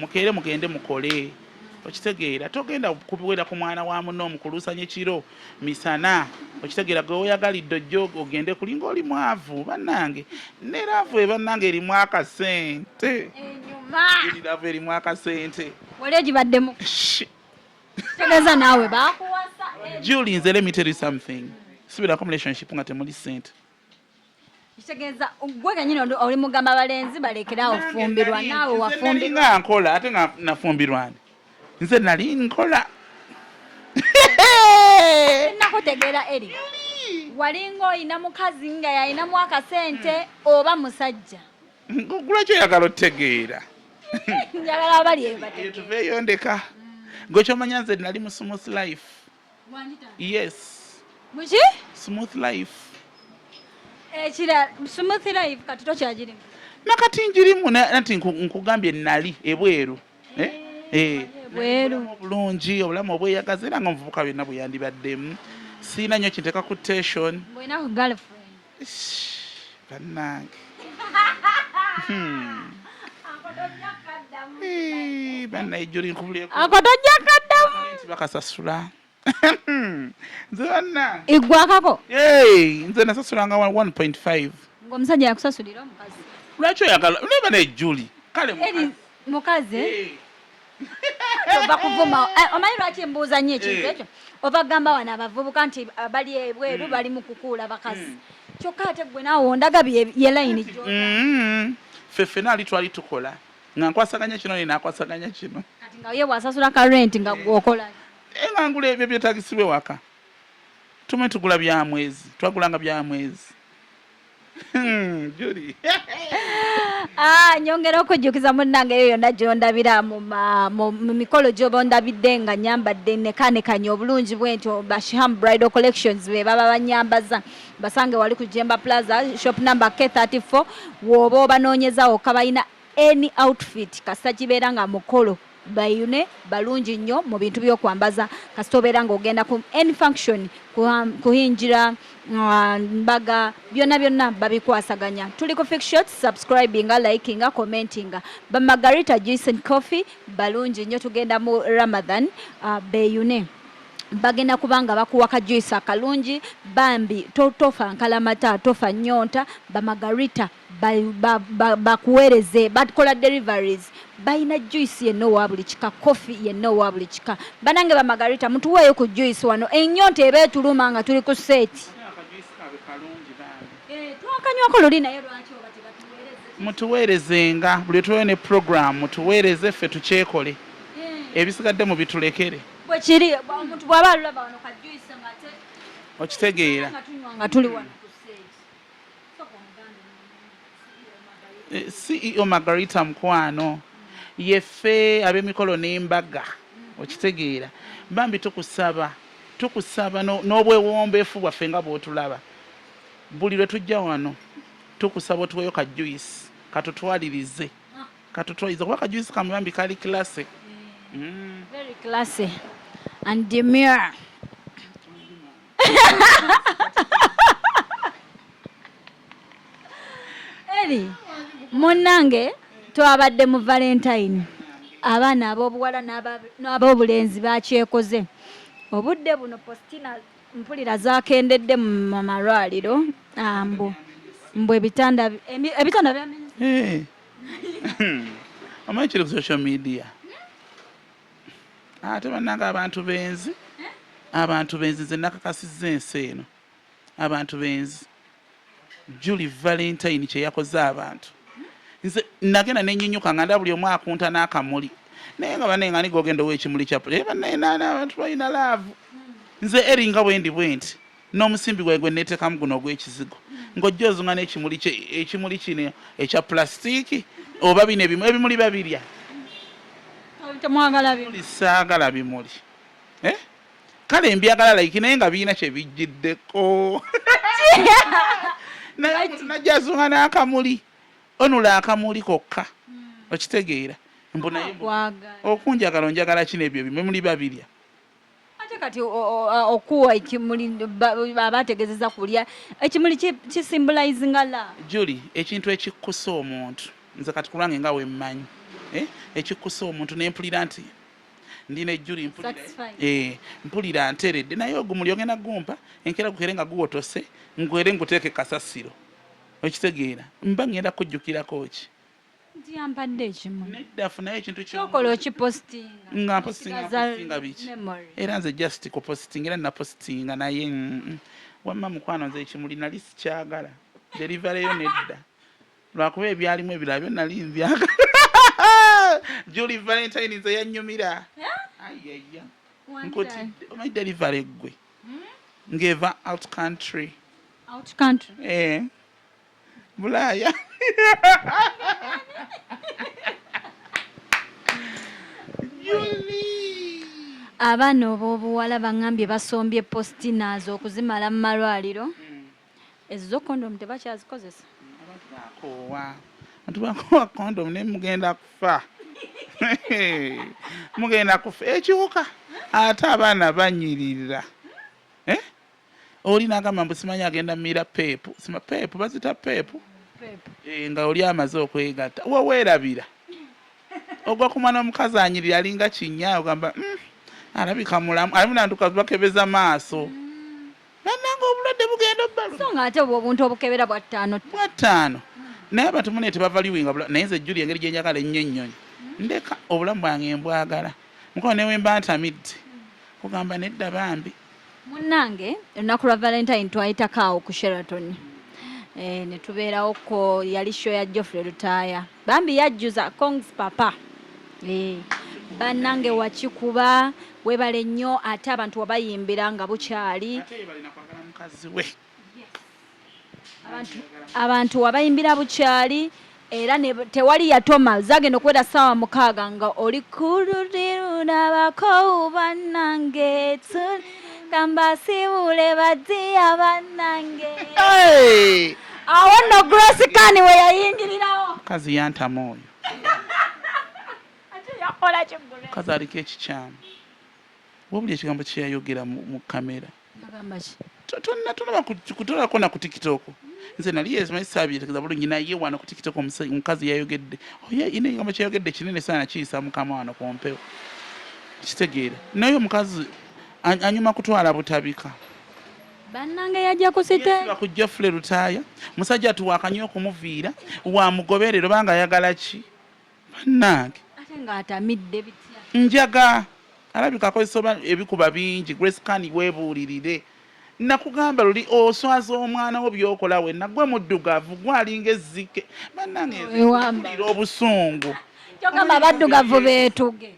Mukeere mugende mukole. Okitegeera? Togenda kuwera ku mwana wa munno omukuluusanye kiro misana. Okitegeera? Gwe weyagalidde ojja ogende kulinga oli mwavu. Bannange, ne love ebannange erimu akasente. Enyuma. Eri love erimu akasente. Wali ogibaddemu? Tegeeza naawe bakuwasa. Julie, nze let me tell you something. Sibirako relationship nga temuli sente. Kitegeeza gwe kenyini oli mugamba abalenzi balekere awo fumbirwa, naawe wafumbirwa. Nga nkola ate nga nafumbirwa ani? Nze nali nkola. Nakutegeera Eri. Walinga oyina mukazi nga yalinamu akasente oba musajja? Lwaki oyagala otegeera? Njagala abali eyo bategeere. Tuveeyo ndeka. Gwe kyomanya nze nali mu smooth life. Yes. Muki? Smooth life. Ekira smooth life kati tokyagirimu. Nakati njirimu nati nkugambye nali ebweru. Ebweru. Obulungi, obulamu obweyagaza era nga omuvubuka byonna bwe yandibaddemu. Siina nnyo kinteeka ku tension. Mbwena ku girlfriend. Bannange. Bannaye Julie nkubulyeko. Ako tojja kaddamu. Nti bakasasula. Nze bannange. Eggwakako? Hey, nze nasasulanga 1.5. Ng'omusajja yakusasulira omukazi. Lwaki oyagala? Naye banaye Julie. Kale mukazi. Mukazi? Ova kuvuma. Omanyi lwaki mbuuza nnyo ekintu ekyo? Ova kugamba wano abavubuka nti bali ebweru bali mu kukuula bakazi. Kyokka ate ggwe naawe ondaga ye layini gy'oyagala. Ffe ffenna ali twali tukola. Nga nkwasaganya kino naye n'akwasaganya kino. Kati nga ye bw'asasula ka rent nga ggwe okola? Nga ngula ebyo ebyetaagisibwa ewaka. Tumanyi tugula bya mwezi. Twagulanga bya mwezi. Julie. Nyongera okujjukiza munnange eyo yonna gy'ondabira mu mikolo gy'oba ondabidde nga nyambadde nekaanekanye obulungi bwentyo, Bashiham Bridal Collections be baba banyambaza. Basange wali ku Jemba Plaza, shop number K34, w'oba obanoonyeza wokka balina any outfit kasita kibeera nga mukolo. Bayune balungi nnyo mu bintu by'okwambaza kasita obeera ng'ogenda ku any function, kuhingira, mbaga, byonna byonna babikwasaganya. Tuli ku Fix Shots, subscribinga, likinga, commentinga. Ba Margarita Juice and Coffee balungi nnyo, tugenda mu Ramadan, beeyune. Bagenda kubanga bakuwa ka juice akalungi bambi, tofa nkalamata, tofa nnyonta. Ba Margarita bakuweereze, bakola deliveries, balina juice yenna owa buli kika, coffee yenna owa buli kika. Banange ba Margarita mutuweeyo ku juice wano, ennyonta eba etuluma nga tuli ku set. Twakanywako luli naye lwaki oba tebatuweereze? Mutuweerezenga buli tuweeyo ne program, mutuweereze ffe tukyekole. Ebisigadde mubitulekere. Bwe kiri, omuntu bw'aba alulaba wano ka juice nga ate okitegeera. Nga tunywa nga tuli wano ku set. CEO Margarita mukwano, yeffe ab'emikolo n'embaga, okitegeera. Bambi tukusaba, tukusaba n'obwewombeefu bwaffe nga bw'otulaba. Buli lwe tujja wano tukusaba otuweeyo ka juice katutwalirize, katutwalirize kuba ka juice kamwe bambi kali classy. Very classy and demure. Eri munnange twabadde mu Valentine, abaana ab'obuwala n'ab'obulenzi bakyekoze. Obudde buno Postina mpulira zakendedde mu malwaliro, mbu ebitanda ebitanda byamenyese. Omanyi kiri ku social media. Ate bannange abantu benzi, abantu benzi, nze nakakasizza ensi eno. Abantu benzi. Julie Valentine kye yakoze abantu. Nze nagenda ne nyinyuka nga ndaba buli omu akunta n'akamuli. Naye nga bannaye nga ani g'ogenda owa ekimuli kya naye bannaye abantu balina love. Nze Eri nga bwe ndi bwe nti n'omusimbi gwange gwe neeteekamu guno ogw'ekizigo ng'ojja ozunga n'ekimuli kye ekimuli kino ekya pulasitiiki oba bino ebimu ebimuli babirya. Temwagala bimuli? Saagala bimuli. Kale mbyagala like naye nga birina kye bijjiddeko. Naye omuntu n'ajja azunga n'akamuli, onula akamuli kokka. Okitegeera? Mbu naye mbu okunjagala onjagala kino ebyo bimuli babirya. Ate kati okuwa ekimuli aba ategeezezza kulya ekimuli kisymbolizinga love. Julie, ekintu ekikkusa omuntu nze kati kulwange nga we mmanyi. Eh, ekikkusa omuntu nempulira nti ndi nejjuli mpulira eh, mpulira nteredde naye ogumuli ogenda gumpa enkeera gukere nga guwotose ngwere nguteeke kasasiro okitegeera mba ngenda kujjukirako ki nti yampadde ekimuli nedda funayo ekintu kyokola okipositinga nga mpositinga biki era nze just kupositinga era napositinga naye wamma mukwano nze ekimuli nali sikyagala delivery yo nedda lwakuba ebyalimu ebirala byo nali mbyagala Julie Valentine nze yannyumira ayaya nkutidde omanyi delivery ggwe hmm? ng'eva out country out country eh bulaaya abaana ob'obuwala baŋambye basombye postinaz okuzimala mu malwaliro hmm. Ezo zo condom tebakyazikozesa. Abantu bakoowa. Abantu bakoowa condom naye mugenda kufa. Mugenda kufa ekiwuka ate abaana banyirira. Eh? Oli nagamba mbu simanyi agenda mira peepu. Sima peepu bazita peepu. Peepu. Eh, nga oli amaze okwegatta. Weweerabira. Ogwa ku mwana omukazi anyirira alinga kinnya ogamba alabika mulamu. Alimu nantuka bakebeza maaso. Bannange obulwadde bugenda obbalu. So nga ate obwo obuntu obukebera bwa ttaano. Bwa ttaano. Naye abantu mune tebavaliwinga bula naye nze Julie engeri gye njagala ennyo ennyonyi. Ndeka obulamu bwange mbwagala. Mukwano ne wemba ntamidde. Kugamba nedda bambi. Munnange olunaku lwa Valentine twayitako awo ku Sheraton. Eh, ne tubeerawo ko yali show ya Geoffrey Lutaaya. Bambi yajjuza congs papa. Eh, bannange wakikuba webale nnyo ate abantu wabayimbira nga bukyali. Ate yebale na kwagala mukazi we. Abantu, abantu wabayimbira bukyali era ne, tewali yatoma zagenda okuwera ssaawa 6 nga oli kululirunabako bannange kambasiibule badiya bannange. Hey! Awo nno Grace Khan we yayingirirawo. Mukazi yantama oyo. Ate yakola ki Grace? Mukazi aliko ekikyamu. Wabula ekigambo kye yayogera mu kamera. Yagamba ki? Tonaba kutolako na ku TikTok. Nze nali yezimanyi saabyetegeza bulungi naye wano ku TikTok omukazi yayogedde. Oye ine ekigambo kye yayogedde kinene sana kiyisa mukama wano ku mpewo. Kitegeera. Naye omukazi anyuma kutwala butabika. Bannange yajja ku site. Ku Geoffrey Lutaaya musajja atuwakanye okumuviira wamugoberera obanga ayagala ki bannange. Ate ng'atamidde bitya. Njaga alabika akozesa oba ebikuba bingi. Grace Khan weebuulirire. Nakugamba luli oswaza omwana wo by'okola wenna gwe muddugavu gwe alinga ezzike. Bannange nze mpulira obusungu. Kyogamba abaddugavu beetuge.